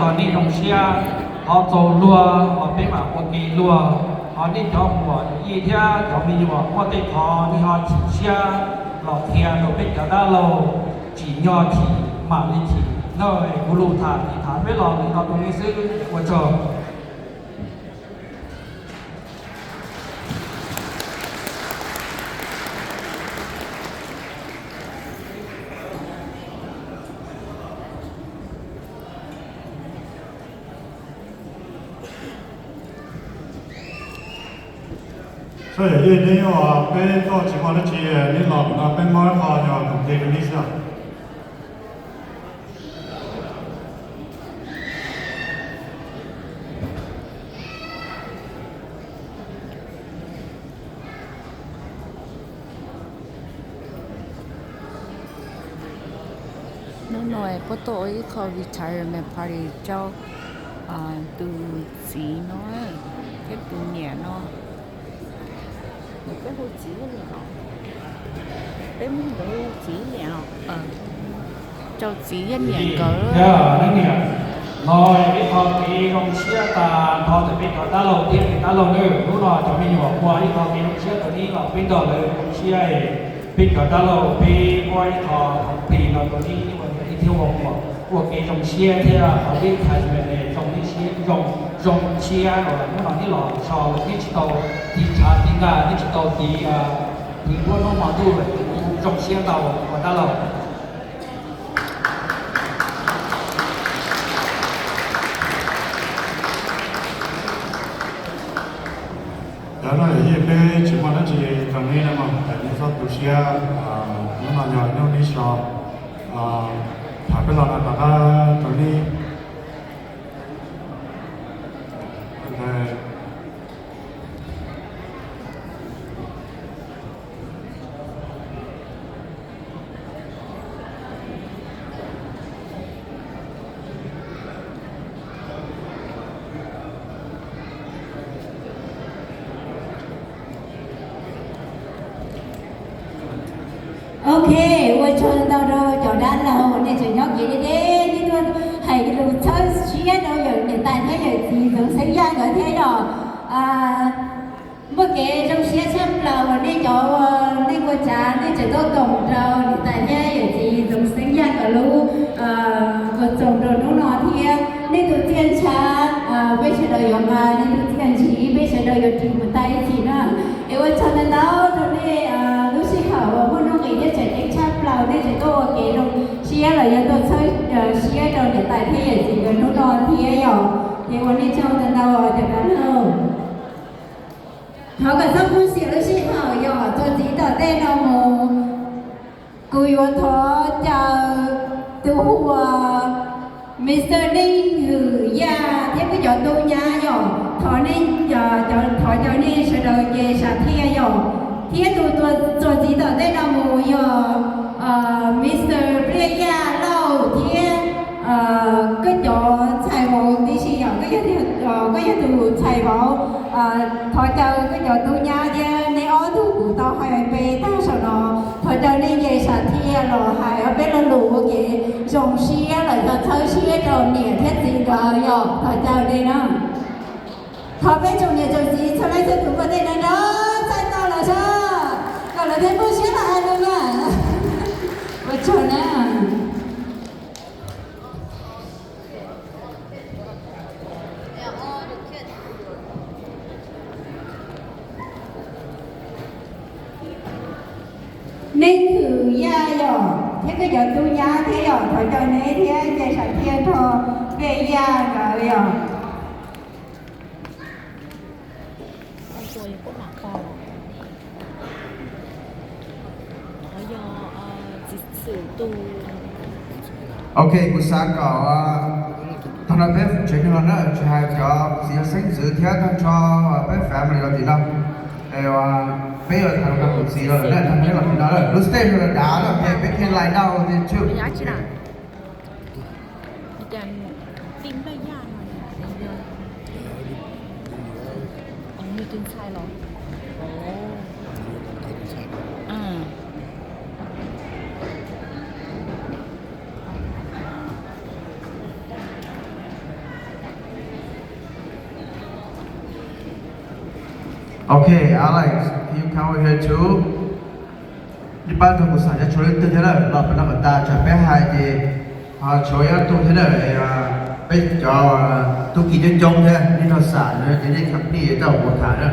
Yog nej zoo siab, qhov txaus luag los peb mam ua ke luag. Ho nej cov muam yij thiab cov me nyuam muaj tej qhov nej ho chim siab los qhia rau peb cov dab laug, tsim nyog chim mam li chim na. Kuv lus tham ces tham peb los li no rau nej xwb, ua tsaug. Sawv daws, yog nej peb tuaj tsis muaj dab tsi, nej los no peb muab ib qho yog mus ke rau nej xwb. Hnub no puab tuaj ua ib qho retirement party rau tus txiv no thiab tus niam no. Peb hu txiv, peb hu txiv niam, rau txiv thiab niam nkawd. Neb niam, no ib qho kev zoo siab tag nrho ntawm peb cov dab laug thiab niam dab laug nawb. Hnub no cov me nyuam ua ib qho kev zoo siab rau neb los peb nrog lawv zoo siab es peb cov dab laug peb muab ib qho khoom plig no rau neb ua niam thiab ua muam ua kev zoo siab thiab qhov peb txhais me zoo siab, zoo siab uas hnub no neb los so neb tsis tau tiv tshav tiv nkag, neb tsis tau tiv tiv nruab hnub hmo ntuj lawm, kuv zoo siab ntau ua dab laug. Cov no yog peb tsis muaj dab tsi rau neb no mas neb txhob tu siab, hnub no yog hnub neb so, tham peb los no rov qab rau neb. Ok, ua tsaug ntau rau cov dab laug nej tseem nyob kev deb deb, nej tuaj hais lus txhawb siab rau yawm niam tais thiab yawm txiv Ntxoov Xeeb Yaj nkawd thiab yom. Muaj kev zoo siab tshaj plaws uas nej cov, nej ua cas nej tseem tuaj koom rau niam tais thiab yawm txiv Ntxoov Xeeb Yaj nkawd lub koom txoos rau hnub no thiab. Nej tus txiaj ntsha, peb sawv daws yuav nqa nej tus txiaj ntsig, peb sawv daws yuav ris mus tag ib txhis na. Es ua tsaug ntau ntau rau nej lub sij hawm uas muaj nuj nqis thiab tseem ceeb tshaj plaws, nej tseem tuaj ua kev zoo siab los yog tuaj txhawb siab rau niam tais thiab yawm txiv nkawd hnub no thiab yom. Ces ua nej tsaug ntau ntau cov dab laug. Thov kom txhob poob xiam lub sij hawm yom, txuas ntxiv tom ntej no mus, kuv yuav thov caw tus hu ua Mr. Neej Hwm Yaj thiab kuj cov tub nyab yom, thov nej, thov caw nej sawv daws nce sam thiaj yom. Thiab tus txuas ntxiv tom ntej no mus yog Mr. Pliaj Yaj Lauj thiab koj cov ntxhais vauv tib si yom, koj yog tus ntxhais vauv. Thov caw koj cov tub nyab thiab neb ob tug kuv tau hais npe tag saum no, thov caw nej nce sam thiaj los hais ob peb lo lus ua kev zoo siab los yog txhawb siab rau niam thiab txiv nkawd yom, thov caw nej na. Thov peb tsoom niam tsoom txiv txhua leej txhua tus muaj tej no nrog txhais tos los tso, kom lawv thiaj muaj siab los hais lus na. Ua tsaug na. Neej Hwm Yaj yom, thiab koj cov tub nyab thiab yom, thov caw neb thiab nce sam thiaj nrog Pliaj Yaj nkawd yom. Ok, kuv xav kom tag no peb tsev neeg los na, tsis hais cov txiv xeeb ntxwv thiab tag nrho peb family los tim no. Peb yuav tham rau kuv txiv los na, tag neb los tim no lub stage no dav lawm, peb thiaj line up tiag tshwj. Okay, Alex, can you come over here too? Nej pab nrog kuv xam cov tshuav leej twg thiab lawm los peb noj kom tas, tsam peb hais ces ho tshuav ib ob tug thiab lawm. Peb cov tub ki coob coob thiab, nej nrog xam no ces nej company yuav tau ua tham na.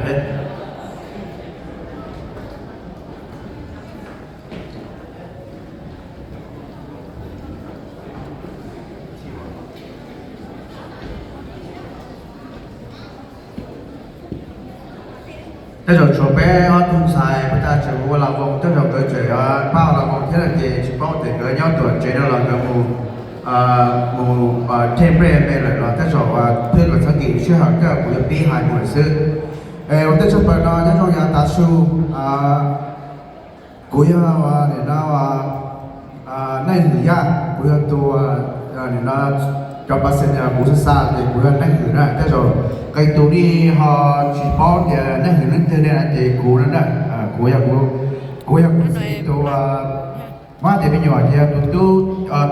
Tej zaum tshuav peb ob tug ntxhais, peb tas tseem ua las voos, tej zaum nkawd tseem pab ua las voos thiab no ces tsis paub tias nkawd nyob tom tsev no los nkawd mus, mus thej nplej me lawm los tej zaum twb los txhob nkim sij hawm, kawg kuv yuav pib hais mus lawm xwb. Es ua ntej tshaj plaws no nyob zoo yav tav su, kuv yog nim no Neej Hwm Yaj, kuv yog tus, nim no cov pas xes kuv xa xa ces kuv yog Neej Hwm na. Tej zaum qee tus nej ho tsis paub tias Neej Hwm leej twg ne, ces kuv na, kuv yog, kuv yog kuv txiv tus, muab hais tias me nyuam ces yog tus tub,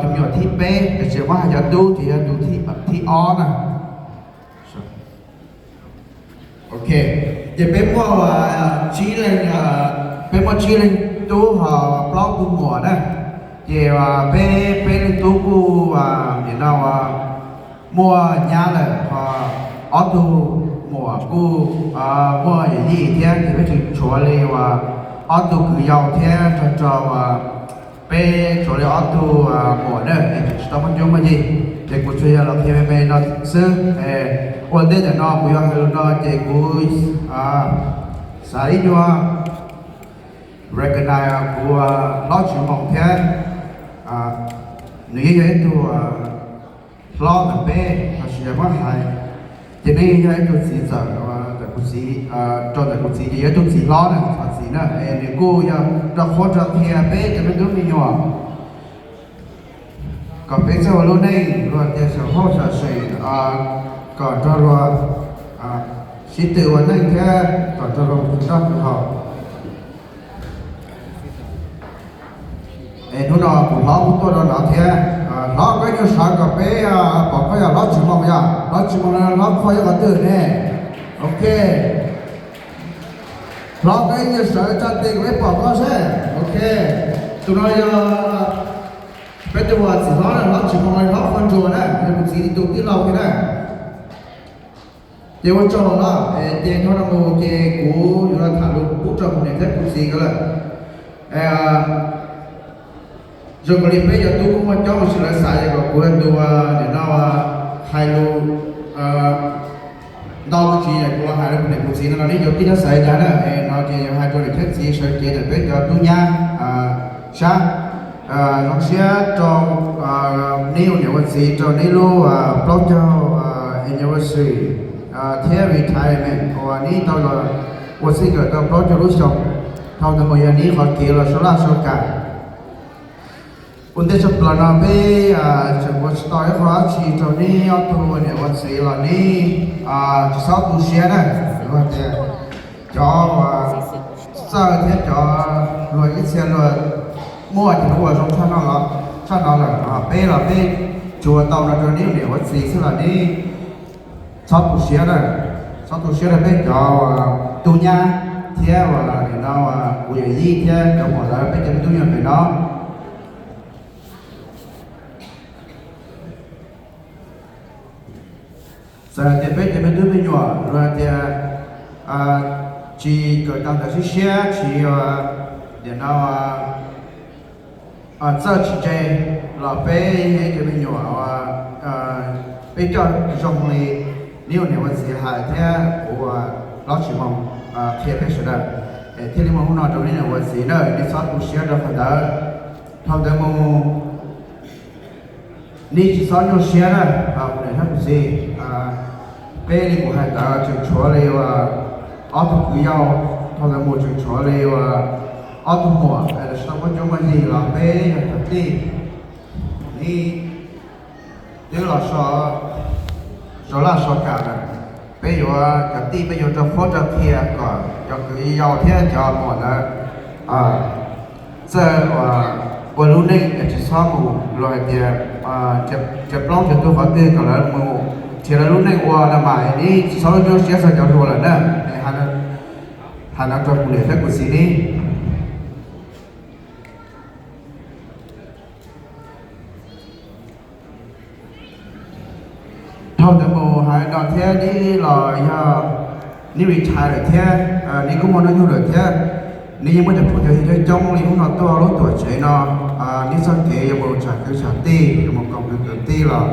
tus me nyuam thib peb, tiam sis muab hais cov tub ces yog tus thib, thib ob na. Ok, ces peb muaj tsib leeg, peb muaj tsib leeg tub ho plaub tug muam na. Ces peb, peb leeg tub kuj nim no muaj nyab lawm, ho ob tug muam kuj muaj yawm yij thiab, ces peb tseem tshuav li uas ob tug kwv yau thiab nrog rau peb tshuav li ob tug muam na, es tseem tsis tau muaj cuab muaj yig. Ces kuv tsuas yog los qhia me me no xwb. Ua ntej ntawm no kuv yuav hais lus no ces kuv xav ib nyuag recognize kuv hlob Tsis Moos thiab. Nws yeej yog ib tug hlob ntawm peb, tab sis yog muab hais ces nws yeej yog ib tug txiv ntxawm ntawm kuv txiv, rau ntawm kuv txiv ces yog ib tug txiv hlob na, txiv na. Es nws kuj yog rau qhuab rau qhia peb cov me tub me nyuam kom peb txawj ua lub neej, luag tias xyaum hauj xyaum seem, kom nrog luag sib tw ua neej thiab kom nrog luag mus noj mus haus. Es hnub no kuv hlob kuj tuaj rau no thiab. Hlob, koj ib nyuag sawv kom peb pom koj yom. Hlob Tsis Moos yom, hlob Tsis Moos no hlob qhua nyob qhov twg ne? Ok, hlob, koj ib nyuag sawv tsa tes kom peb pom koj seb. Ok, tus no yog peb tus txiv hlob na, hlob Tsis Moos, hlob Qhua Nruas na, yog kuv txiv tus tij laug kiag na. Ces ua tsaug los no, ces dhau no mus ces kuv yuav los tham lus pub rau kuv niam thiab kuv txiv nkawd lawm. Zoo nkaus li peb cov tub kuj muaj coob ua si lawv xav kom kuv tus nim no hais lus ntau me ntsis, kuv los hais rau kuv niam kuv txiv no los nej cov tij laug xav li cas na. No ces yuav hais rau niam thiab txiv sawv cev ntawm peb cov tub nyab sab. Zoo siab rau neb ua niam ua txiv rau neb lub plaub caug anniversary thiab retirement uas neb tau los ua txij nkawm tau plaub caug lub xyoo. Dhau ntawd mus yog neb qhov kev los sau laj sau kam. Ua ntej tshaj plaws no peb tseem ua tsis tau ib qho dab tsi rau neb ob tug ua niam ua txiv los neb tsis txhob tu siab na. Luag tias cov uas txawj thiab cov luag ib txhia luag muaj ces luag ua zoo tshaj no lawm, tshaj no lawm, peb los peb tsuas tau no rau neb ua niam ua txiv xwb los neb txhob tu siab na. Txhob tu siab rau peb cov tub nyab thiab uas nim no kuv yawm yij thiab cov muam lawv, peb cov me tub nyuag pem no. Txawm hais tias peb cov me tub me nyuam luag hais tias tsis kawm tau ntawv siab siab, tsis nim no txawj tsis ntse, los peb yog ib cov me nyuam uas peb coj zoo li neb ua niam ua txiv hais thiab kuv uas hlob Tsis Moos qhia peb sawv daws, es thiaj li muaj hnub no rau neb niam ua txiv na. Neb txhob tu siab rau qhov ntawd. Dhau ntawd mus neb tsis txhob nyuaj siab na, kuv niam thiab kuv txiv. Peb li kuv hais ntawd tseem tshuav li uas ob tug kwv yau, dhau ntawd mus tseem tshuav li uas ob tug muam, tsis tau muaj cuab muaj yig los peb yog cov tij, neb twb los sau laj sau kam lawm. Peb yuav cov tij peb yuav rau qhuab rau qhia kom cov kwv yau thiab cov muam ntawd txawj ua lub neej es tsis txhob mus luag hais tias nrhiav plaub nrhiav ntug qhov twg kom lawv mus nrhiav lawv lub neej ua no mas neb tsis txhob nyuaj siab txog cov hluas lawm na. Es hais Hais no rau kuv niam thiab kuv txiv ne. Dhau ntawd mus hais no thiab, neb los yog neb retire lawm thiab, neb kuj muaj hnub nyoog lawm thiab, neb yeej muaj cov phooj cov ywg coob coob li hnub no tuaj lub tuam tsev no, neb txoj kev yuav mus tsam kwv tsam tij, yuav mus koom kwv koom tij los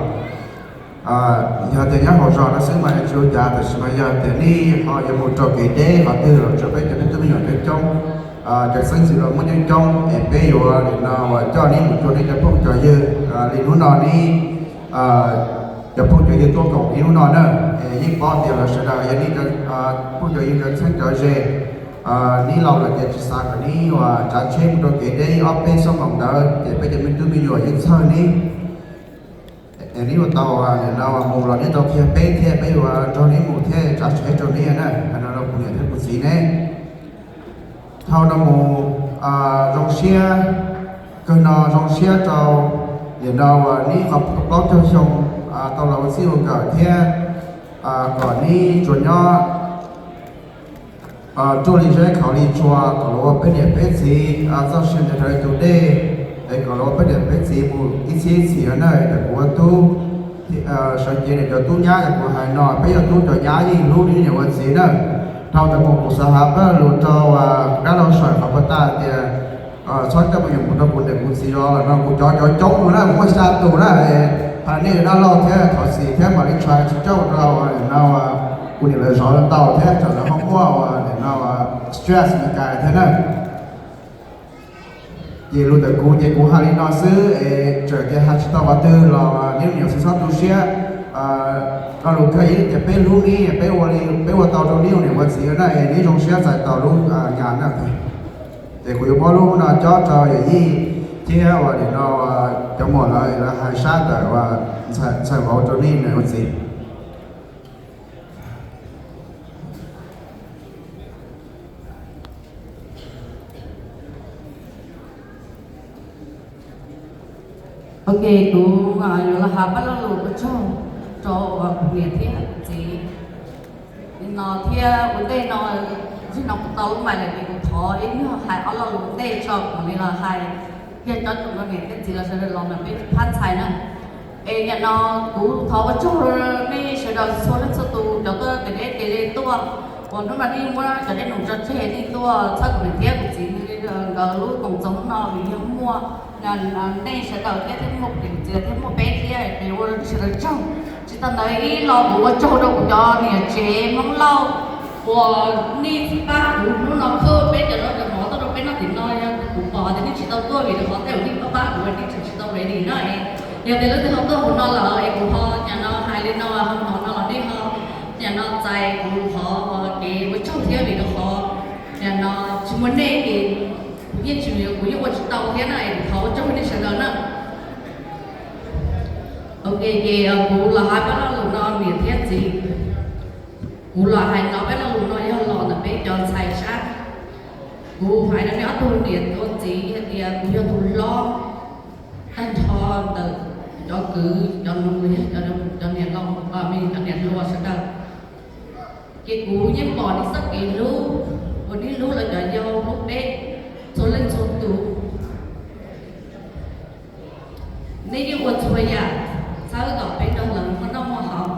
yog tias nyob hauv zos no xwb mas tsis ua cas, tab sis mas yog tias neb ho yuav mus rau kev deb qhov twg los tso peb cov me tub me nyuam coob coob, cov xeeb ntxwv los muaj coob coob es peb yuav nim no uas coj neb mus rau neb cov phooj cov ywg li hnub no neb cov phooj cov ywg tuaj koom neb hnub no na. Es yeej paub tias lawv sawv daws yog neb phooj cov ywg cov txheeb cov ze, neb laus lawm ces tsis xav kom neb uas tsav tsheb mus rau kev deb ob peb xuab moos ntawd ces peb cov me tub me nyuam yeej txhawj neb. Es neb yuav tau nim no mus los neb tau qhia peb thiab peb yuav nrog neb mus thiab tsav tsheb rau neb na. Hais no rau kuv niam thiab kuv txiv ne. Dhau no mus zoo siab, kawg no zoo siab rau nim no uas neb qhov plaub caug xyoo tau los ua txij ua nkawm thiab kom neb tsuas nyob ruaj li zeb khov li tshua, kom los ua peb niam peb txiv txoj sia ntev dhawv tus dej, es kom los ua peb niam peb txiv mus ib txhiab ib txhis na. Cov kuv ua tub sawv cev, cov tub nyab, cov kuv hais no peb yog tub cov nyab yeej hlub neb niam ua txiv na. Dhau ntawd mus kuv xav hais pab lus rau dab laug Sawm qhov puas tas tias txhob coj me nyuam mus rau kuv niam kuv txiv zov lawm no, kuv cov cov coob mus na, kuv muaj xya tus na. Hais nej dab laug thiab thov txim thiab mam li try tsis coj rau no, kuv niam lawv zov ntau thiab tsam lawv ho muaj nim no stress li cas thiab na. Ces lus ntawm kuv ces kuv hais li no xwb es txawm tias hais tsis tau qhov twg los neb niam txiv txhob tu siab. Lo lus kawg yeej tias peb hlub neb, peb ua li peb ua tau rau neb ua niam ua txiv na, es neb zoo siab txais tau lub nyam na. Ces kuv yuav muab lub no cob rau yawm yij thiab uas nim no cov muam lawv hais sab ntawm uas ntxhais vauv rau neb niam ua txiv. Ok, kuv yuav los hais pab lo lus ua tsaug rau uas kuv niam thiab kuv txiv no thiab ua ntej no, txij no kuv tau lub mais lawm ces kuv thov ib nyuag hais ob lo lus ua ntej tso, kuv mam li los hais kiag cov tsoom niam thiab txiv los sawv daws los mas peb phab ntxhais na. Es nim no kuv thov ua tsaug nej sawv daws txhua leej txhua tus cov tuaj kev deb kev ze tuaj, uas hnub no nej muab cov dej num tso tseg nej tuaj txhawb kuv niam thiab kuv txiv nkawd lub koom txoos hnub no vim yog muaj nej sawv daws thiab, thiab muaj kuv niam kuv txiv thiab muaj peb thiab, es ua rau nej sawv daws tsaug. Tsis tas ntawd ib lo kuv ua tsaug rau kuv cov niam tsev Hmoob Lauj uas nej pab kuv hnub no khwb peb cov zaub cov mov tuaj rau peb noj tim no, yog kuv pom tias nej tsis tau tuaj vim rau qhov tej uas nej pab pab kuv nej tseem tsis tau ready na. Yog tias leej twg ho tuaj hauv no lawm es kuv ho nim no hais li no ho hnov no los nej ho nim no txais kuv qhov kev ua tsaug thiab vim rau qhov nim no tsis muaj nej ces kuv yeej tsis, kuv yeej ua tsis tau thiab na, es kuv thov ua tsaug nej sawv daws na. Ok, ces kuv los hais pab lo lus no niam thiab txiv. Kuv los hais no pab lo lus no yog los ntawm peb cov ntxhais sab. Kuv hais rau nej ob tug niam ua txiv hais tias kuv yog tus hlob tag nrho ntawm cov kwv cov nus, cov niam laus, cov niam hluas sawv daws. Ces kuv yeej pom nej txoj kev hlub uas nej hlub lawv cov yau hlub peb txhua leej txhua tus. Nej yeej ua txhua yam txhawb kom peb nrog lawv muaj noj muaj haus.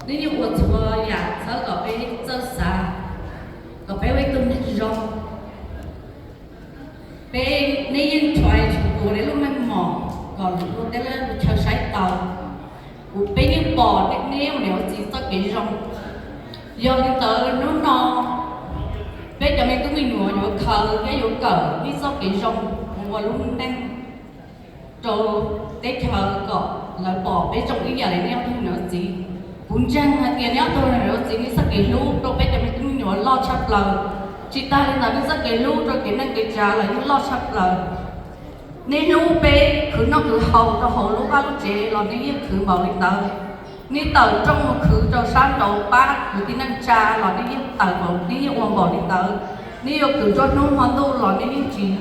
Nej yeej ua txhua yam txhawb kom peb txawj xav, kom peb ua ib tug neeg zoo. Peb, nej yeej try txhua tus nej lub meej mom kom lwm tus tej lub chaw saib taus. Kuv, peb yeej pom nej ua niam ua txiv txoj kev zoo. Yog li ntawd hnub no peb cov me tub me nyuam yuav khaws thiab yuav kawm nej txoj kev zoo mus ua lub neej rau teb chaws kom lawv pom peb zoo ib yam li nej ob tug niam txiv. Kuv ntseeg hais tias nej ob tug niam txiv nej txoj kev hlub rau peb cov me tub me nyuam loj tshaj plaws. Tsis tas li ntawd nej txoj kev hlub rau kev neej kev tsav los yeej loj tshaj plaws. Nej hlub peb khwv noj khwv haus rau hauv lub vaj lub tsev los nej yeej khwv npaum li ntawd. Nej tawm rooj mus khwv rau sab nraud pab kwv tij neej tsa los nej yeej tawm npaum, nej yeej ua npaum li ntawd. Nej yuav khwv nruab hnub hmo ntuj los nej yeej tsis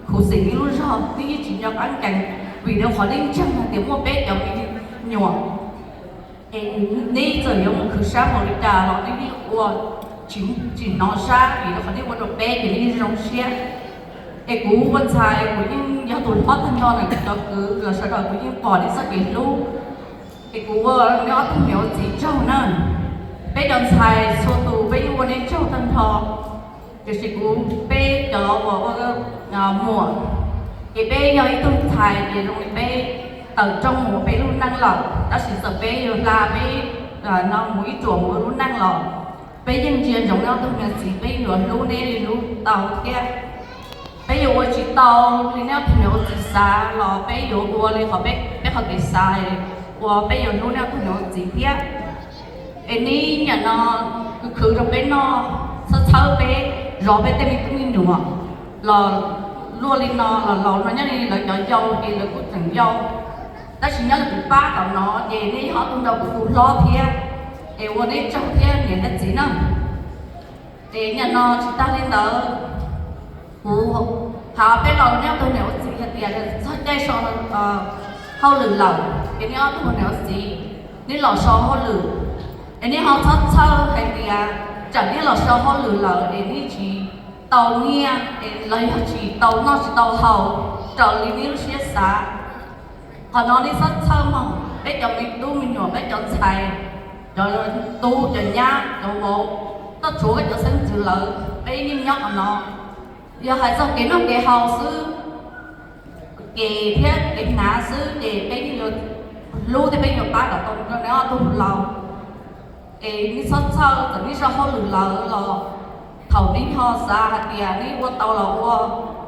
khuv xim nej lub zog, nej yeej tsis nco qab nkees, vim rau qhov nej ntseeg hais tias muaj peb cov me nyuam. Es nej txawm yuav mus khwv sab npaum li cas los nej yeej ua tsis, tsis hnov sab vim rau qhov nej ua rau peb ces nej yeej zoo siab. Es kuv ua ntxhais kuv yeej yog tus hlob tag nrho na, cov kwv los sawv daws kuv yeej pom nej txoj kev hlub. Es kuv ua nej ob tug niam ua txiv tsaug na. Peb cov ntxhais txhua tus peb yeej ua nej tsaug tag nrho. Tiam sis kuv, peb cov uas ua muam, ces peb yog ib tug ntxhais ces zoo li peb tawm rooj mus peb lub neej lawm, tab sis txawm peb yuav hla peb no mus ib ruam mus lub neej los peb yeej ntsia ntsoov nej ob tug niam txiv, peb yuav hlub nej li hlub tau thiab. Peb yuav ua tsis tau li nej ob tug niam ua txiv xav los peb yuav ua li qhov peb, peb qhov kev xav uas peb yuav hlub nej ob tug niam ua txiv thiab. Es neb niam no khwv khwv rau peb noj, txhawb txhawb peb, zov peb tej me tub me nyuam los luaj li no los laus no nyob li lawv cov yau ces lawv kuj tseem yau. Tab sis nyob li kuv pab tom no ces nej yog ob tug nrog kuv tus hlob thiab, es ua neb tsaug thiab niam thiab txiv na. Es niam no tsis tag li ntawd, kuv hais peb los neb ob tug niam ua txiv hais tias txog caij so hauj lwm lawm ces neb ob tug niam ua txiv, neb los so hauj lwm, es neb ho txhob txhawj hais tias tsam neb los so hauj lwm lawm es neb tsis tau nyiaj es los yog tsis tau noj tsis tau haus raws li neb lub siab xav. Qhov no neb txhob txhawj mog, peb cov me tub me nyuam, peb cov ntxhais, cov tub cov nyab cov vauv, txoj tsuav koj cov xeeb ntxwv lawm, peb yeej nyob qhov no. Yog hais txog kev noj kev haus xwb, kev thiab kev hnav xwb ces peb yeej yuav hlub thiab peb yuav pab kom tau rau neb ob tug laus. Es neb txhob txhawj, txawm neb so hauj lwm lawm los thaum neb ho xav hais tias neb ua tau los ua,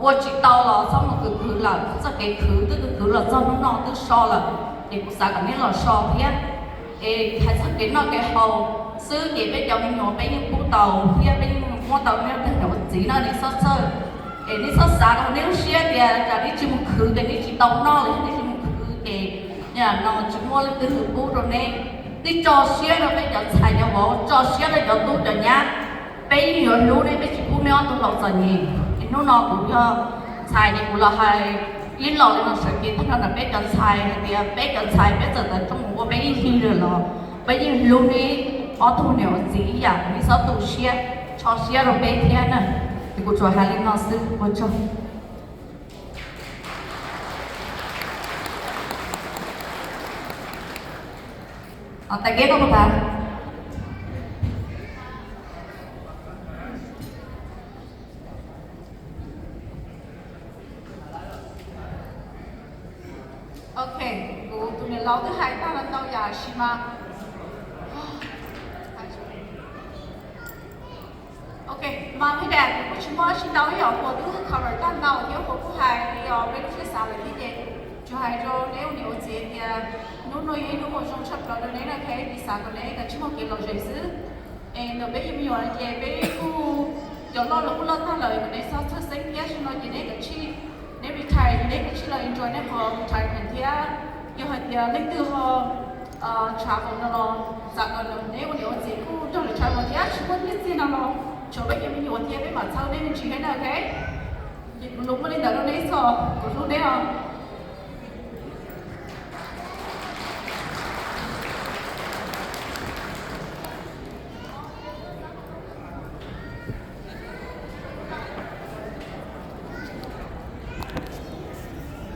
ua tsis tau los txhob mus khwv khwv lawm, txoj kev khwv twb khwv khwv los txog hnub no twb so lawm, ces kuv xav kom neb los so thiab. Es hais txog kev noj kev haus xwb ces peb cov me nyuam peb yeej pub tau thiab peb yeej muab tau neb ob tug niam ua txiv no, neb txhob txhawj. Es neb txhob xav rau neb lub siab tias tsam neb tsis mus khwv ces neb tsis tau noj los yog neb tsis mus khwv ces no tsis muaj leej twg pub rau neb. Neb tso siab rau peb cov ntxhais cov vauv, tso siab rau cov tub cov nyab, peb yeej yuav hlub neb, peb tsis pub neb ob tug laus txom nyem. Es hnub no kuv yog ntxhais ces kuv los hais ib los li no sawv cev tag nrho ntawm peb cov ntxhais hais tias peb cov ntxhais peb txawm tawm rooj mus ua peb ib hlis lawm los peb yeej hlub neb ob tug niam ua txiv ib yam, neb txhob tu siab, tso siab rau peb thiab na. Es kuv tsuas hais li no xwb, ua tsaug. Tais keb koj puas tas? Ok, kuv tus niam laus twb hais tag los ntau yam sis mas Ok, mas li daim kuv kuj tsis muaj dab tsi ntau ib yam, Huas twb cover tag ntau thiab Huas kuj hais li os peb lub siab xav lawm thiab ces tsuas hais rau neb ua niam ua txiv tias hnub no yog ib hnub uas zoo tshaj plaws rau neb na, thiab kuv xav kom neb kav tsij muaj kev lom zem xwb. Es ntawm peb yog me nyuam ces peb kuj cov loj los kuj loj tag lawm, kom neb txhob txhawj xeeb thiab, zaum no ces neb kav tsij, neb retire ces neb kav tsij los enjoy neb qhov retirement thiab. Yog hais tias leej twg ho travel no los xav kom neb ua niam ua txiv kuj nrog lawv travel thiab, tsis muaj nyiaj txiag no los tshuav peb cov me nyuam thiab peb mam txhawb neb me ntsis thiab na, ok? Ces kuv lus muaj li ntawd rau neb xwb, kuv hlub neb os.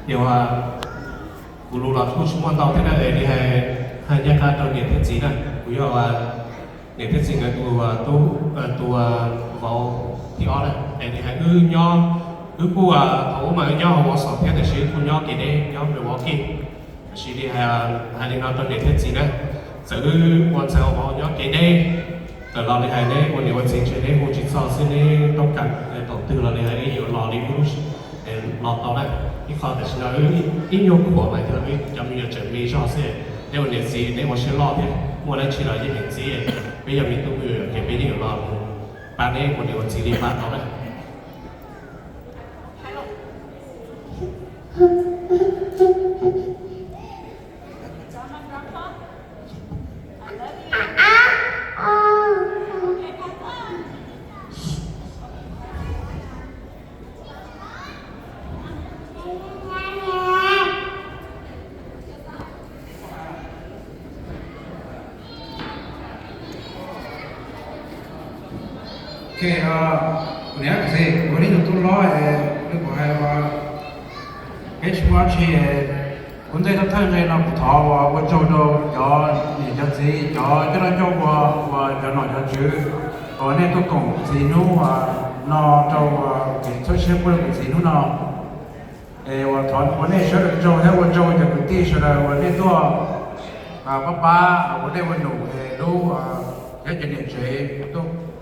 Ces kuv lus los kuj tsis muaj ntau thiab na, es li hais, hais ncaj qha rau niam thiab txiv na, kuv yog niam thiab txiv nkawd tus tub, tus vauv thib ob na, es li hais wb nyob, wb kuj thaum ub mas wb nyob hauv Wausau thiab tiam sis wb kuj nyob kev deb nyob Milwaukee. Tiam sis li hais li no rau niam thiab txiv na, txawm wb ua ntxhais ua vauv nyob kev deb, txawm los li hais neb ua niam ua txiv ntshe neb hu tsis txog xwb, neb toob kas thaum twg los li hais wb yuav los li wb los tau na. Ib qho tam sim no wb ib nyuag khuam mas yog wb cov me nyuam tseem me zog xwb, neb ua niam txiv neb ua siab loj thiab, muaj dab tsi los yeej meem txib, peb yog me tub me nyuam ces peb yeej yuav los mus pab neb ua niam ua txiv li pab tau na. Kuv niam kuv txiv, kuv yog ib tug tub hlob, kuv hais ua, peb tsis muaj dab tsi. Ua ntej thawj thawj nqe no kuv thov ua tsaug rau cov niam cov txiv, cov coj noj coj ua, uas cov nom cov tswv, uas nej tuaj koom kuv txiv hnub no rau kev txhawb siab pub rau kuv txiv hnub no. Es uas thov ua nej sawv daws tsaug thiab ua tsaug cov kwv tij sawv daws uas nej tuaj pab pab ua dej ua num es lub, cov niam tsev,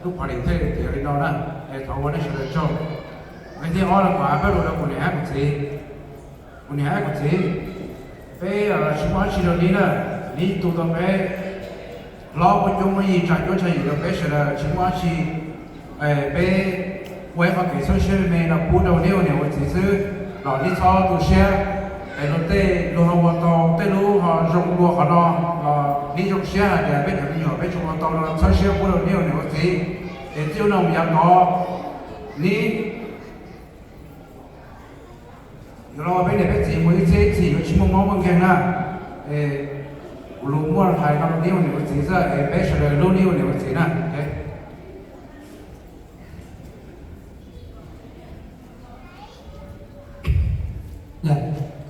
lub party thiaj tiav li no na. Es thov ua nej sawv daws tsaug. Nqe thib ob no kuv hais pab lus rau kuv niam hab kuv txiv. Kuv niam hab kuv txiv, peb tsis muaj dab tsi rau neb na. Neb tu tau peb hlob muaj cuab muaj yig, tsa cuab tsa yig rau peb sawv daws tsis muaj dab tsi. Peb ua ib qho kev txhawb siab me me no pub rau neb ua niam ua txiv xwb, los neb txhob tu siab. Es luag tej luag ho ua tau tej lub ho zoo dua qhov no los neb zoo siab hais tias peb cov me nyuam peb tseem ua tau no txhawb siab pub rau neb ua niam ua txiv. Es txij hnub no mus yav tod neb yuav los ua peb niam peb txiv mus ib txhiab ib txhis yuav tsis muaj mob muaj nkeeg na. Es kuv lus muaj hais no rau neb ua niam ua txiv xwb, es peb sawv daws hlub neb ua niam ua txiv na.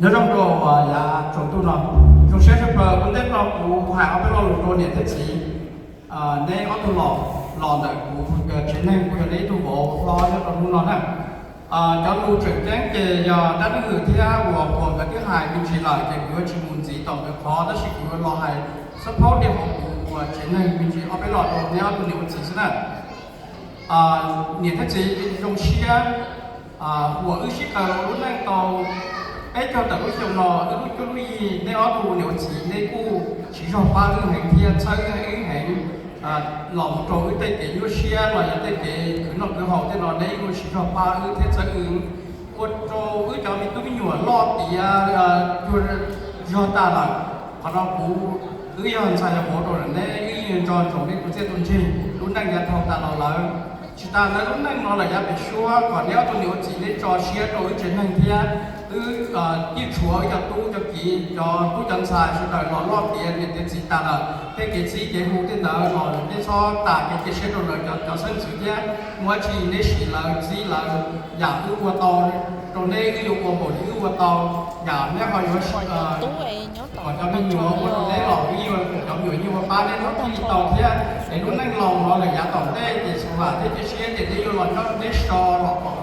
Nyob zoo rau yav tsaus ntuj no, zoo siab tshaj plaws ua ntej no kuv hais ob peb lo lus rau niam thiab txiv. Neb ob tug los, los ntawm kuv tsev neeg, kuv yog neb ib tug vauv hlob nyob rau hnub no na. Cov lus tseem ceeb ces yog dab neeg hwm thiab uas puas nkawd twb hais me ntsis lawm ces kuv yuav tsis mus ntxiv tom nkawd qhov, tab sis kuv yuav los hais xub phaub li hauv kuv uas tsev neeg me ntsis ob peb lo rau neb ob tug niam ua txiv xwb na. Niam thiab txiv, zoo siab uas wb sib qawm los lub neej tau peb caug tawm lub xyoo no, wb lub cuab lub yig neb ob tug niam ua txiv neb kuj siv zog pab wb heev thiab txhawb wb heev los mus rau wb tej kev nyuaj siab los yog tej kev khwv noj khwv haus tej no neb kuj siv zog pab wb thiab txhawb wb, ua rau wb cov me tub me nyuam loj tiav cuag zog tas lawm. Qhov no kuv, wb yog ntxhais yog vauv rau neb, wb yeej nco ntsoov neb tus txiaj tus ntsig. Lub neej yav dhau tas los lawm, tsis tas ntawd lub neej no lawm yav pem suab kom neb ob tug niam ua txiv neb tso siab rau wb tsev neeg thiab wb yeej tshuav wb cov tub cov kiv cov tub cov ntxhais sawv daws los loj tiav niam tiav txiv tas lawm, tej kev txib kev hu tej ntawd los neb txhob tas kev cia siab rau lawv cov xeeb ntxwv thiab muaj dab tsi neb sim lawv txib lawv, yam wb ua tau rau neb wb yuav ua npaum li wb ua tau, yam neb ho yuav kom cov me nyuam ua rau neb los wb yeej ua, cov me nyuam yeej ua pab neb tau thiab. Es lub neej laus no lawm yav tom ntej ces xav vam thiab cia siab ces neb yuav los nyob neb so los kom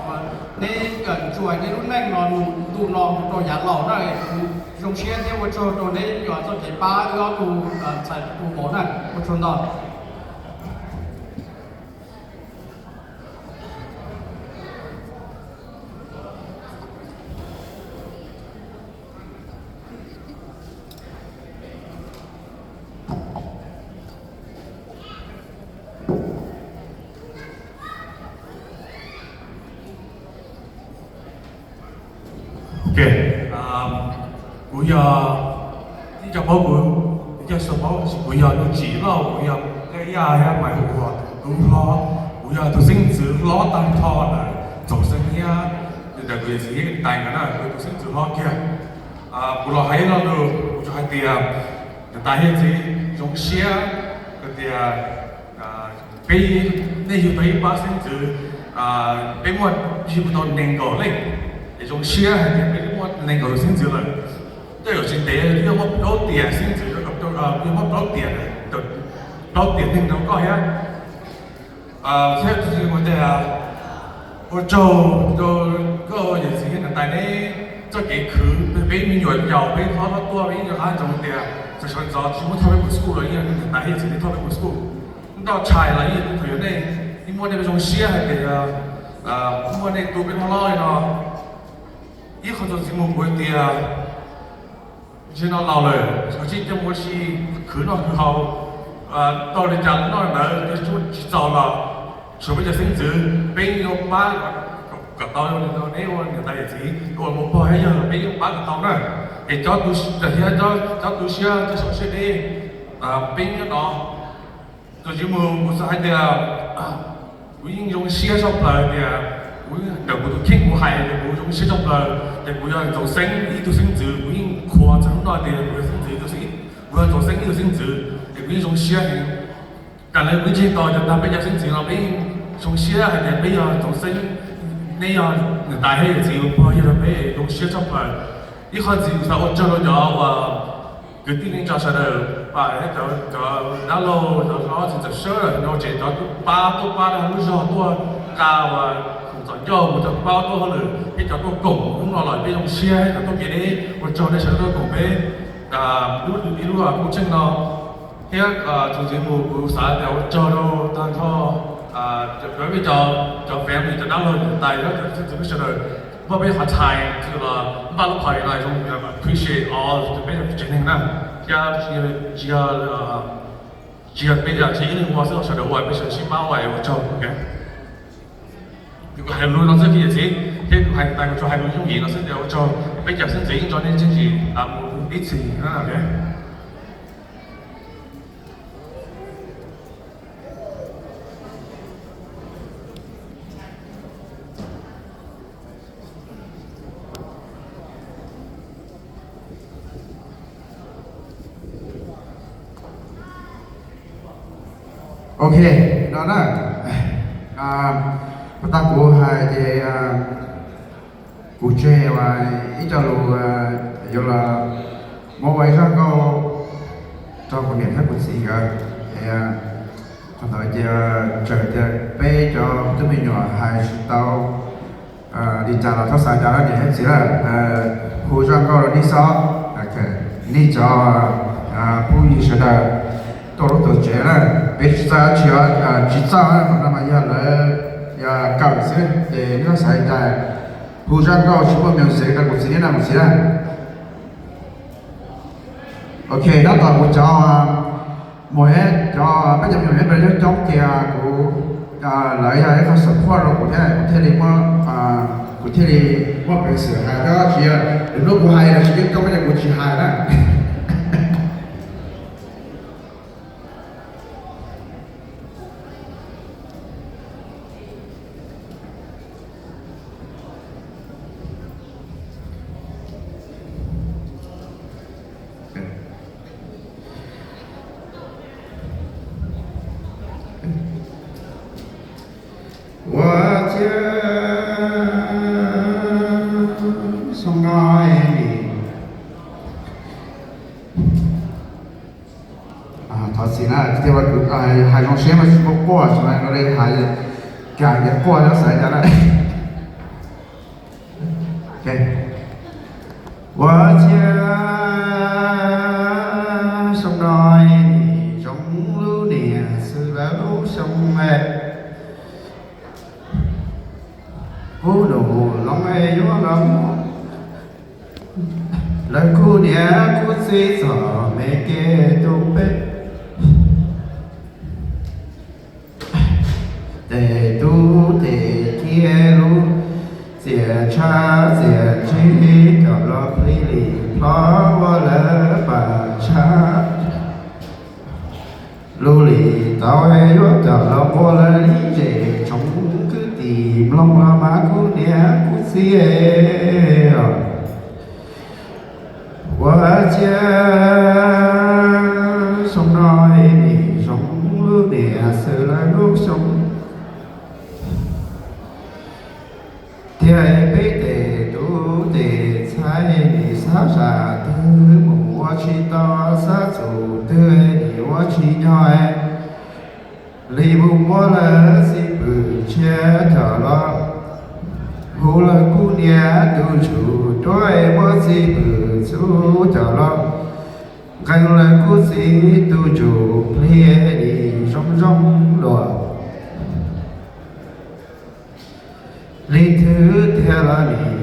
neb ntsuas neb lub neej no ntu no mus rau yav laus na. Kuv zoo siab thiab ua tsaug rau neb txoj kev pab wb ob tug ntxhais tus vauv na, ua tsaug ntau. Kuv yog, ib co paub kuv, ib co tsis tau paub, tab sis kuv yog Nuj Tsim Lauj, kuv yog Nkaj Yaj thiab Maiv Huas tus tub hlob, kuv yog tus xeeb ntxwv hlob tag nrho ntawm Txoov Xeeb thiab ntawm kuv yawm txiv thiab niam tais nkawd na, kuv yog tus xeeb ntxwv hlob kiag. Kuv los hais ib lo lus, kuv tsuas hais tias niam tais thiab txiv, zoo siab hais tias peb, nej yug tau ib pab xeeb ntxwv, peb muaj yug tau nees nkaum leej, es zoo siab hais tias peb muaj nees nkaum xeeb ntxwv lawm. Tej zaum tsis ntev yog muaj plaub tiam xeeb ntxwv, yog muaj plaub tiam, plaub tiam neeg rau koj thiab. Thiab ua tias ua tsaug rau koj yawm txiv thiab niam tais neb txoj kev khwv peb me nyuam yaus, peb hlob hlob tuaj peb yeej nco qab ntsoov tias txawm sawv ntxov tsis muab thauj peb mus school los yeej niam tais thiab txiv nej thauj peb mus school. Nroj tshais los yeej thaum yuav nej, yeej muaj nej peb zoo siab hais tias muaj nej tu peb hlob hlob li no. Ib qho txuas ntxiv mus kuv hais tias ntshe no laus lawm, tsis coj mus ua si khwv noj khwv haus, tau li cas los noj li ntawd, tsis txaus los tshuav peb cov xeeb ntxwv, peb yuav pab kom tau li no, neb ua niam tais yawm txiv ua muam pog thiab yawg los peb yuav pab kom tau na. Es cov tu siab, cov tu siab, cov sau siab deb, peb nyob no. Txuas ntxiv mus kuv xav hais tias kuv yeej zoo siab tshaj plaws tias kuv ntawm kuv tus kheej kuv hais tias kuv zoo siab tshaj plaws tias kuv yog Ntxoov Xeeb ib tug xeeb ntxwv, kuv yeej qhuas txog hnub no tias kuv yog xeeb ntxwv ib tug xeeb, kuv yog Ntxoov Xeeb ib tug xeeb ntxwv, es kuv yeej zoo siab heev. Tam no kuv yeej tsis tau cov tag peb cov xeeb ntxwv no peb yeej Zoo siab hais tias peb yog tsoom xeeb, nej yog niam tais thiab yawm txiv uas pog yawg rau peb, zoo siab tshaj plaws. Ib qho ntxiv kuv xav ua tsaug rau cov uas kwv tij neej tsa sawv daws, cov dab laug, cov hlob txiv ntxawm sawv daws no, tseem cov tuaj pab, tuaj pab rau lub zog, tuaj nqa uas khoom txom nyem mus rau pab tuaj hauj lwm, thiab cov tuaj koom hnub no los peb zoo siab, cov tuaj kev deb, ua tsaug nej sawv daws tuaj koom peb ib lub kub tsheej no. Thiab txuas ntxiv mus kuv xav tias ua tsaug rau tag nrho cov, cov family, cov dab laug, niam tais, cov xeeb ntxwv peb sawv daws, npaj peb qhov time los npaj lub qhov no zoo, appreciate all peb tsev neeg na. Thiab tsis yog, tsis yog peb, tsis yog ib leeg ua xwb, sawv daws ua, peb sawv daws sib pab ua, ua tsaug. Kuv hais lus no xwb yawm txiv, thiab kuv hais tias kuv tsuas hais lus yooj yim no xwb tias ua tsaug, peb cov xeeb ntxwv yeej nrog nej txuas ntxiv mus ib txhis na. Ok, no na, puas tau kuv hais ces kuv tseg ua ib co lus yuav los muab ua ib zaj nkauj rau kuv niam thiab kuv txiv nkawd. Qhov ntawd ces txawm tias peb cov tub me nyuam hais tsis tau li cas los txhob xav cas, niam thiab txiv lawm, hu zaj nkauj rau nej xwb. Nej cov phooj ywg sawv daws tuaj lub tuam tsev na, peb tsis txawj dab tsi, tsis txawj, qhov no mas yog lawv kawm xwb ces nej txhob xav li cas. Hu zaj nkauj tsis muaj music rau kuv txiv thiab na, kuv txiv na. Ok, tab tom kuv cov muam, cov peb cov me nyuam peb coob coob ces kuv, lawv yog ib qho support rau kuv thiab, kuv thiaj li muab, kuv thiaj li muaj peev xwm hais, tab sis lwm hnub kuv hais lawv tsis coob coob ces kuv tsis hais na. Ua ciav xyoo no nim thov txim na, tias kuv hais zoo siab mas tsis muaj quaj, tsis hais no li hais, kam tias quaj nyob xav cas na. Ua ciav xyoo no nim zoo lub niam xwb lawv lub xyoo, kuv nus loo yuav los muab lawv kuv niam kuv txiv txom me kev tu peb. Tes tub tes kiv lub txias tshav txias ntsig coj los plig li plho ua lawv pam tshab. Lub li tau yuav coj los ua lawv li zej tsoom kwv tij mloog los mas kuv niam kuv txiv os. Ua ciav xyoo no nim zoo lub niam xwb lawv lub xyoo. Thiab peb tes tub tes ntxhais nim xav zaj twg mus ua tsis tau, xav txuj twg nim ua tsis nyob. Li mus muab lawv txiv pwm tshiab coj los hu lawv kuv niam tus tsum tuaj, muab txiv pwm txhub coj los nqee lawv kuv txiv tus tsum plig li zoo zoo dua. Li twg tiag los nim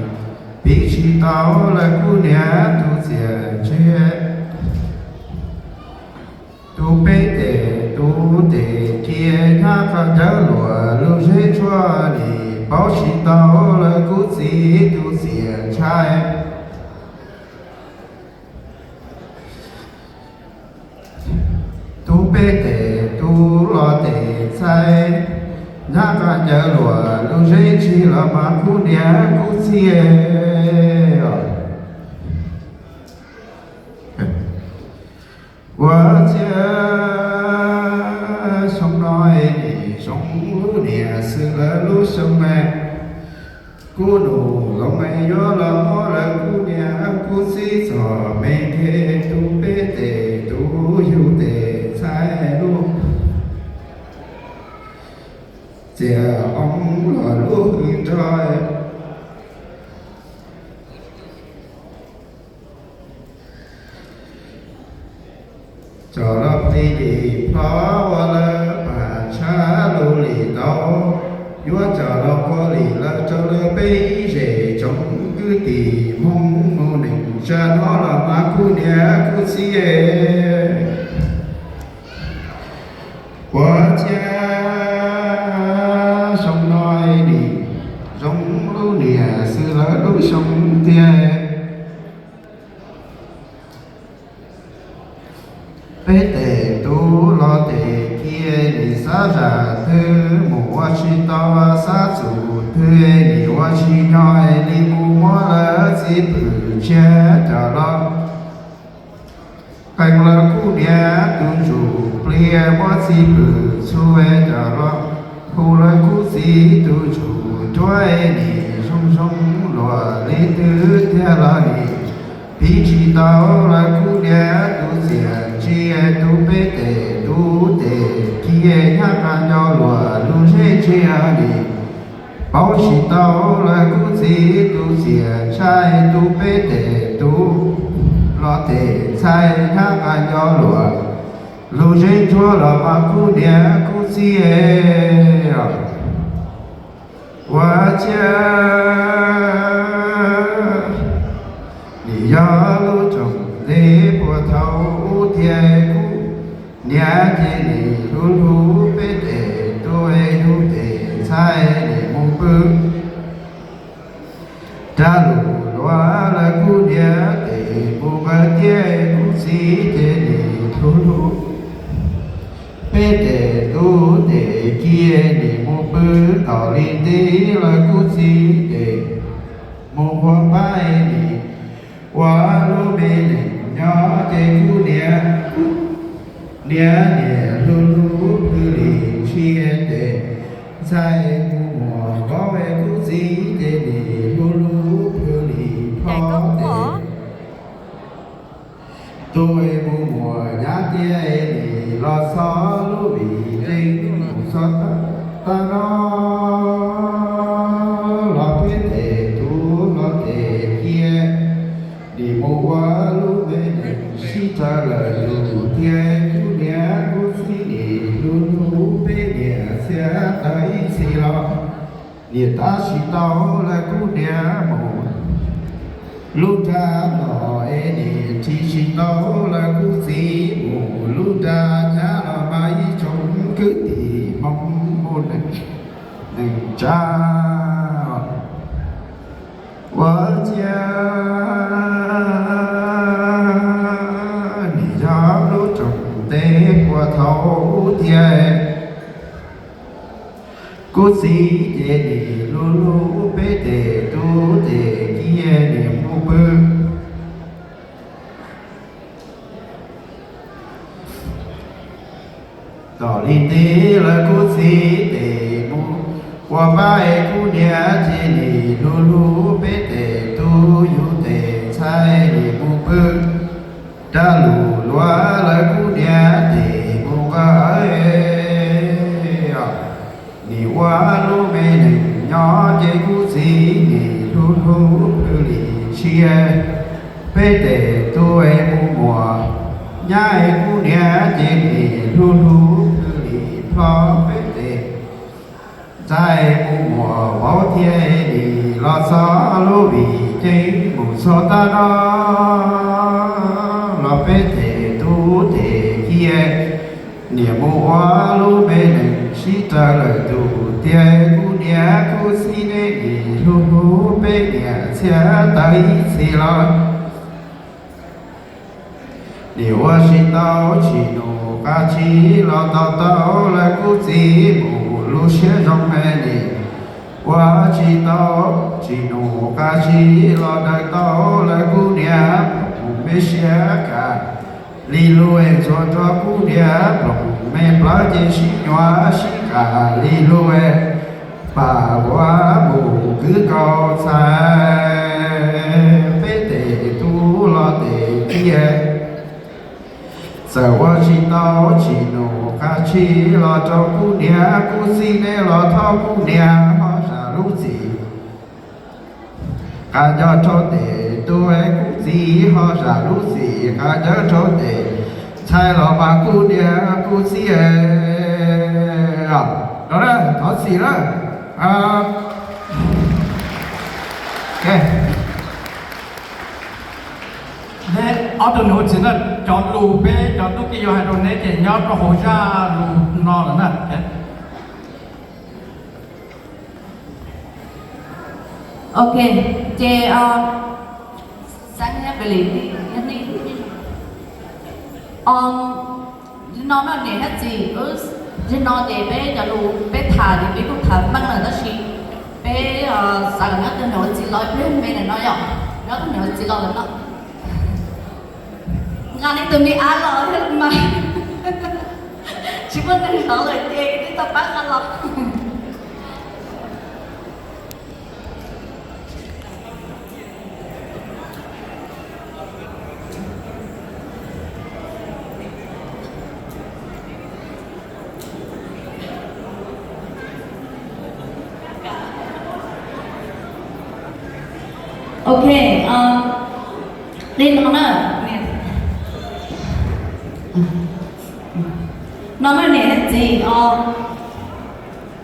piv tsis tau lawv kuv niam tus txias ntsig. Tus peb tes tub tes kiv hnyav qhov ncauj luag lub zeb tshuaj nim paub tsis tau lawv kuv txiv tus txias ntshai. Tus peb tes tub los tes ntxhais hnyav qhov ncauj luag lub zeb ntsig los mas kuv niam kuv txiv os. Ua ciav xyoo no nim zoo lub niam Kuv nus zoo yuav los muab lawv kuv niam kuv txiv txom me nthe, tu peb tes tu yug tes ntxhais lub txias oo los lub hwj nrog coj los plig lim plho ua lawv pam tshab lug lim tau, yuav coj los ua lim lawv rau lawv peb ib zej tsoom kwv tij Hmoob mus neej tsa no los mas kuv niam kuv txiv ua cia xyoo no nim zoo lub niam xws lawv lub xyoo tiag. Peb tes tub los tes kiv nim xav zam twg mus ua tsis tau, xav txum twg nim ua tsis nyob, li mus muab lawv txiv pwm tshiab coj los qee lawv kuv niam tus ntsuj plig, muab txiv pwm txhua coj los hu lawv kuv txiv tus ntsuj cuab, nim zoo zoo luag li twg thiaj los nim piv tsis tau lawv kuv niam tus txias ntsim, tu peb tes tub tes kiv hnyav qas nco luag lub zeb ntsia nim paub tsis tau lawv kuv txiv tus txias ntshai, tu peb tes tub los tes ntxhais hnyav qas nco luag lub zeb ntsuab los mas kuv niam kuv txiv ua cia nim yog lub tsoom ntej puag thaum ub tiag, kuv niam ces nim hlub hlub peb tes tub yug tes ntxhais nim mus pw rau lub luag lawv kuv niam tes mus nqaws tiab, kuv txiv ces nim hlub hlub peb tes tub tes kiv nim mus pw tom li ntij, lawv kuv txiv ces mus ua pab nim ua lub me neej nyob ces kuv niam, niam niam hlub hlub pw li ntsia tes ntxhais mus muag nkaub, kuv txiv ces nim hlub hlub pw li plho tes tub mus muag nyab tiab nim los txog lub vim nkeeg mus txog tag no los peb tes tub los tes kiv nim mus ua lub me neej sib raws lawm lus tiag, kuv niam kuv txiv nim hlub hlub peb niam txiv tau ib txhis los nim tab sis tau lawv kuv niam mus lub nra los es nim nrhiav tsis tau lawv kuv txiv mus lub nra nyab los mas ib tsoom kwv tij Hmoob mus neej tsa ua cia nim yog lub tsoom ntej puag thaum ub tiag. Kuv txiv ces nim hlub hlub peb tes tub tes kiv nim mus pw tom li ntij, lawv kuv txiv tes mus ua pab es kuv niam ces nim hlub hlub peb tes tub yug tes ntxhais nim mus pw rau lub luag lawv kuv niam tes mus nqaws nim ua lub me neej nyob ces kuv txiv nim hlub hlub pw li ntsia peb tes tub mus muag nyab es kuv niam ces nim hlub hlub pw li plho peb tes ntxhais mus muag vauv thiab nim los txog lub vim nkeeg mus txog tag no los peb tes tub tes kiv nim mus ua lub me neej sib raws lawm lus tiag, kuv niam kuv txiv nej nim hlub hlub peb niam txiv tau ib txhis los nim ua tsis tau tsim num qab tsi los tau tau lawv kuv txiv mus lub siab zoo me nim ua tsis tau tsim num qab tsi los daws tau lawv kuv niam ploog me siab kam li lub es txhua nrog kuv niam ploog me plawv ces sib nyuam sib qam li lub es Pam huab mus kwv kaus ntxhais, peb tes tub los tes tiag. Txawm ua tsis tau tsim nyog qab tsi los rau kuv niam kuv txiv, nej los thov kuv niam ho zam lub txim. Qab nco rau tes tub kuv txiv ho zam lub txim, qab nco rau tes ntxhais los mas kuv niam kuv txiv. No na, thov txim na. Neb ob tug niam txiv na, cov lus peb cov tub ki yuav hais rau neb ces nyob rau hauv zaj lus no lawm na. Ok, ces xav nyob pem li, no no niam thiab txiv, zaum no ces peb cov lus peb tham ces peb kuj tham meej lawm tab sis peb xav kom nyob tus niam ua txiv los ib pliag me ntawm no yom, nyob tus niam ua txiv los lawm no. Nqa nej tus me ab los thiab mas tsis muaj neeg zov lawm ces nej tau pab nqa los. Ok, li no na, no na niam thiab txiv os,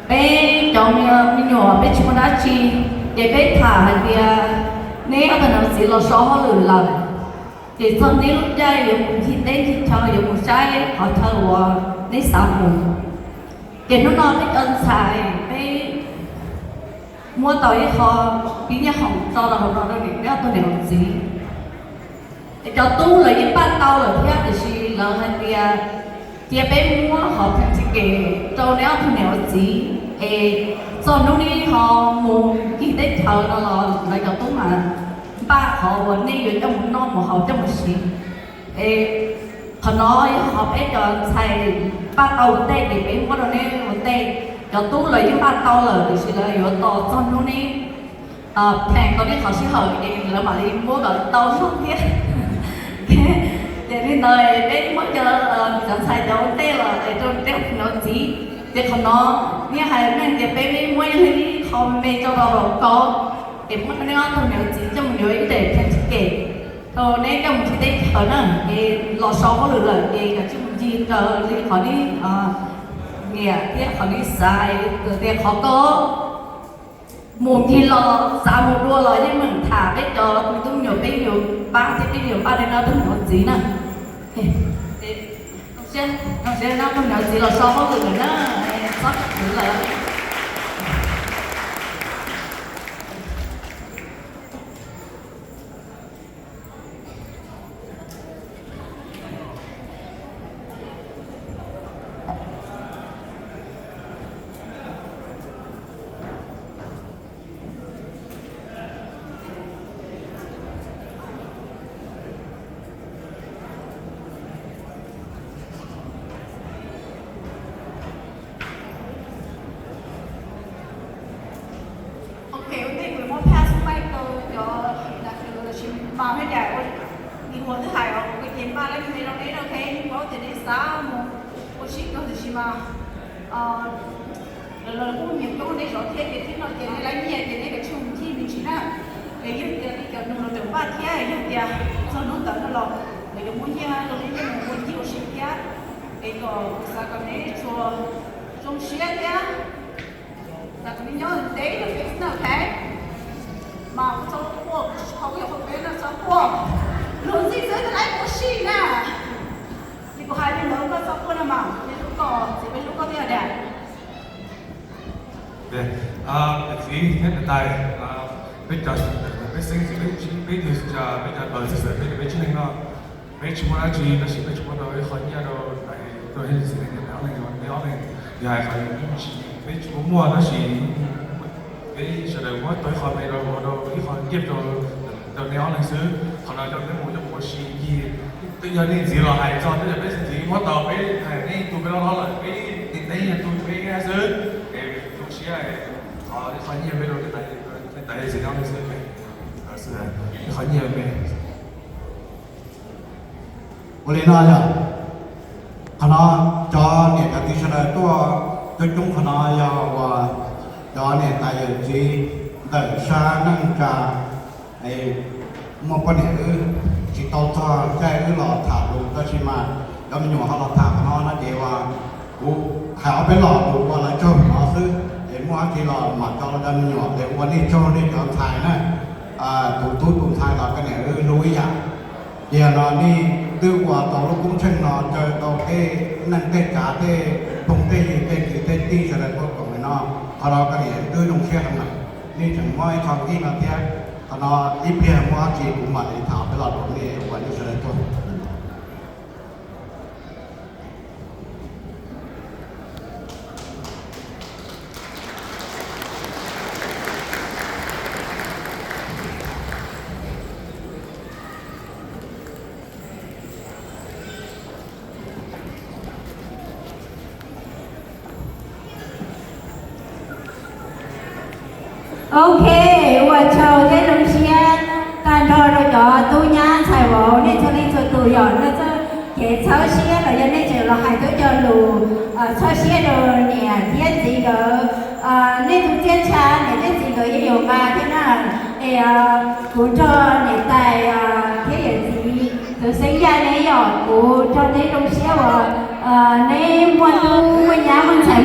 peb cov me nyuam peb tsis muaj dab tsi, ces peb tham hais tias neb ob tug niam txiv los so hauj lwm lawm, ces txog neb lub caij yuav mus ncig teb ncig chaw, yuav mus saib qhov chaw uas neb xav mus. Ces hnub no peb cov ntxhais peb muab tau ib qho pib nyiaj hoom tso rau hauv no rau niam, peb ob tug niam txiv. Es cov tub lawv yeej npaj tau lawm thiab tiam sis lawv hais tias cia peb muab qhov plane ticket rau neb ob tug niam txiv, es txog hnub neb ho mus ncig teb chaws no los lawv cov tub mas npaj qhov uas nej yuav coj mus noj mus haus coj mus siv. Es qhov no yog qhov peb cov ntxhais npaj tau ua ntej ces peb muab rau neb ua ntej. Cov tub lawv yeej npaj tau lawm tiam sis lawv yuav tos txog hnub neb plan tau neb qhov sij hawm ces lawv mam li muab kom tau zog thiab. Ces li ntawd peb muab cov, cov ntxhais cov ua ntej los es rau neb ob tug niam txiv. Ces qhov no yeej hais meej tias peb muab ib qho me tso rau hauv ko, ces muab rau neb ob tug niam txiv coj mus yuav ib daim plane ticket rau neb coj mus ncig teb chaws na, es los so hauj lwm lawm ces kav tsij mus ncig raws li qhov neb nyiam thiab qhov neb xav, tias qhov ko mus ncig los xav mus dua los yeej meem tham peb cov tus tub me nyuam peb yuav pab thiab peb yuav npaj rau neb ob tug niam txiv na. Zoo siab neb ob tug niam txiv los so hauj lwm lawm na, txhob khwv lawm. Ok, ua ntej kuv muab pass mic rau cov interview los sis mas thiab cas ua, nws ua twb hais os, kuv ces npaj lawm me rau neb, ok, paub tias neb xav mus ua sib kawg tiam sis mas lawv kuj nyiam coob neb zov thiab ces tib no ces neb lawv nyiaj ces neb kav tsij mus ncig me ntsis na. Es yog tias li cov nus los tseem npaj thiab yog tias txog hnub ntawd no los lawv yuav muab nyiaj rau neb coj mus ua ncig ua si thiab. Es kom kuv xav kom neb tsuas zoo siab thiab xav kom neb nyob ntev ntev xwb na, ok. Mas kuv txhob quaj, kuv tsis tau ib yam qhov peb no txhob quaj, luag ntxhi xwb twb laib ua si na. Ces kuv hais li ntawd koj txhob quaj no mas, peb hlub koj, txiv peb hlub koj tiag tiag. Txiv thiab niam tais, peb cov, peb xeeb txiv peb, peb tug, peb cov ntawd txiv peb, peb tsis neeg no, peb tsis muaj dab tsi tab sis peb tsuas muab tau ib qho nyiaj rau tais, rau txiv neej, ob leeg, neb ob leeg. Yog hais qhov peb tsis muaj tab sis peb sawv daws muab tau ib qho me rau, rau ib qho gift rau, rau neb ob leeg xwb. Qhov no coj peb mus coj mus ua si ncig, twb yog nej ntxiv los hais txog, twb yog peb txiv muab tau, peb hais neb tus peb loj hlob lawm, peb ntev ntev yog tus peb xwb. Es zoo siab, Qhov nyiaj me rau niam tais, niam tais txiv no me xwb, qhov nyiaj me. Ua li no yog qhov no, cov niam cov txiv sawv daws tuaj coob coob qhov no yog uas cov niam tais yawm txiv ntawm sab neej tsa, muaj poj niam wb tsis tau txog caij wb los tham lus, tab sis mas cov me nyuam ho los tham qhov no no ces uas kuv hais ob peb lo lus uas lawv tsaug no xwb, es muaj dab tsi los mam tso rau cov me nyuam, es ua nej tsaug nej cov ntxhais na. Tus tub tus ntxhais los koj niam wb hlub ib yam. Tiam no nej twb ua tau lub koob tsheej no caw tau tej neej tej tsav tej phooj tej ywg tej kwv tej tij sawv daws tuaj koom li no, qhov no koj niam twb zoo siab heev lawm. Nej tseem muab ib qho nqi no thiab, qhov no ib pliag muaj dab tsi kuv mam li tham peb los rau nej uas nej sawv daws tuaj. Ok, ua tsaug thiab zoo siab tag nrho rau cov tub nyab ntxhais vauv nej txhua leej txhua tus yog nej txoj kev txhawb siab los yog nej tseem los hais tau cov lus txhawb siab rau niam thiab txiv nkawd. Nej tus txiaj ntsha niam thiab txiv nkawd yeej yuav nqa thiab na. Es kuv nrog niam tais thiab yawm txiv tus xeeb Yaj ne yog kuv nrog neb zoo siab uas neb muaj tub muaj nyab muaj ntxhais